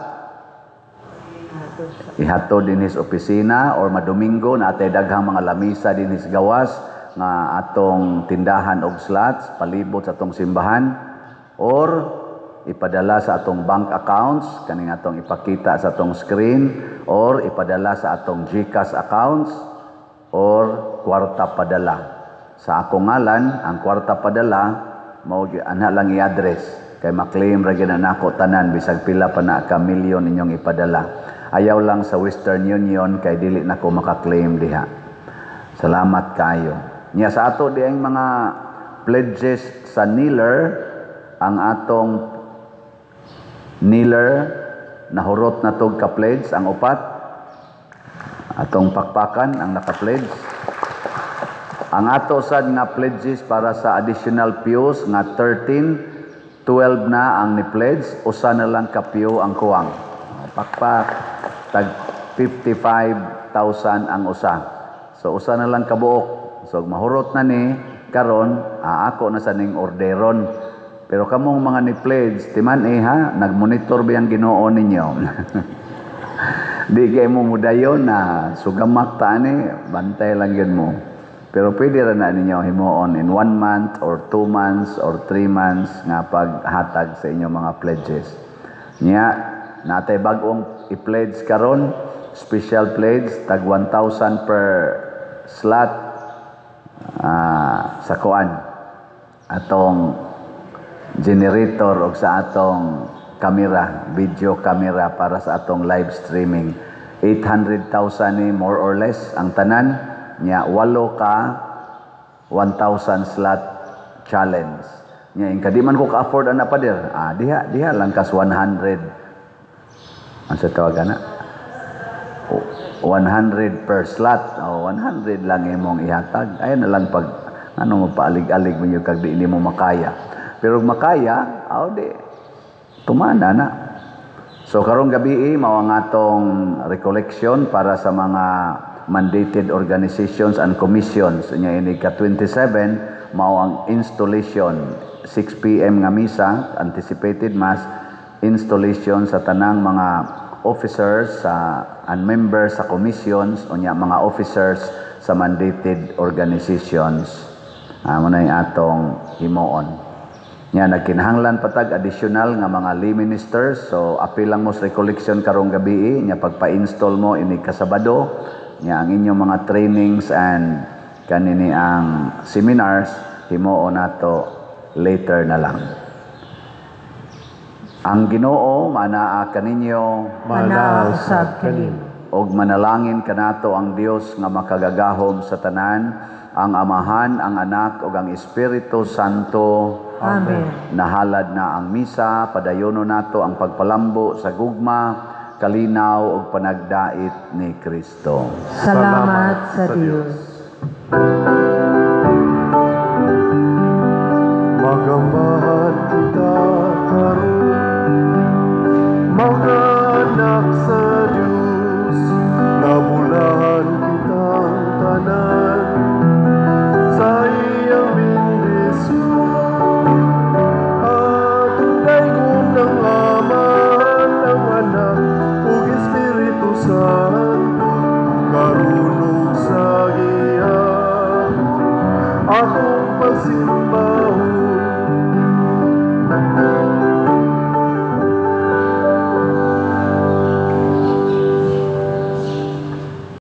Ihatod dinhis opisina or madomingo na atay daghang mga lamisa dinhis gawas nga atong tindahan og slots palibot sa atong simbahan, or ipadala sa atong bank accounts kaning atong ipakita sa atong screen, or ipadala sa atong GCash accounts or kwarta padala. Sa akong ngalan, ang kwarta padala mao ana lang i-address kay maklaim ra gyud na nako tanan bisag pila pa na ka milyon inyong ipadala. Ayaw lang sa Western Union kay dili na ko maka-claim diha. Salamat kayo. Nya sa ato di ang mga pledges sa kneeler, ang atong kneeler nahurot na tog ka-pledge ang upat. Atong pakpakan ang naka-pledge. Ang ato sad nga pledges para sa additional pews nga 13, 12 na ang ni-pledge, usa na lang ka pew ang kuwang. Pakpak, tag 55,000 ang usa. So usa na lang kabuok. So mahurot na ni karon, aako na sa ning orderon. Pero kamong mga ni-pledge, timan eh ha, nagmonitor ba ang Ginoo ninyo? Di kay mo mudayon na sugamak ta ani, bantay lang yun mo. Pero pwede ra na ninyo himuon in 1 month or 2 months or 3 months nga paghatag sa inyong mga pledges. Nya, natay bag-ong i-pledge karon, special pledge tag 1,000 per slot sa kuan atong generator o sa atong camera, video camera para sa atong live streaming. 800,000 ni more or less ang tanan nya, walo ka 1,000 slot challenge. Nya ingka di man ko ka-afford ana, pader. Diha diha lang kas 100, ang sa tawag ana? 100 per slot. O 100 lang imong ihatag. Ay na lang pag ano mo paalig-alig mo kag di mo makaya. Pero makaya, aw di tumana na. So karong gabi mao ang atong recollection para sa mga mandated organizations and commissions. Nya ini ka 27 mao ang installation, 6 PM nga misa, anticipated mass installation sa tanang mga officers sa and members sa commissions unya mga officers sa mandated organizations. Mo na yung atong himuon. Nya nagkinahanglan patag additional nga mga lay ministers, so apil lang mo sa recollection karong gabi, nya pagpa-install mo ini kasabado, nya ang inyong mga trainings and kanini ang seminars himuon nato later na lang. Ang Ginoo manaa kaninyo. Manaa usab kanimo. Og manalangin kanato ang Dios nga makagagahom sa tanan, ang Amahan, ang Anak ug ang Espiritu Santo. Amen. Nahalad na ang misa, padayono nato ang pagpalambo sa gugma, kalinaw ug panagdait ni Kristo. Salamat sa Dios. Salamat.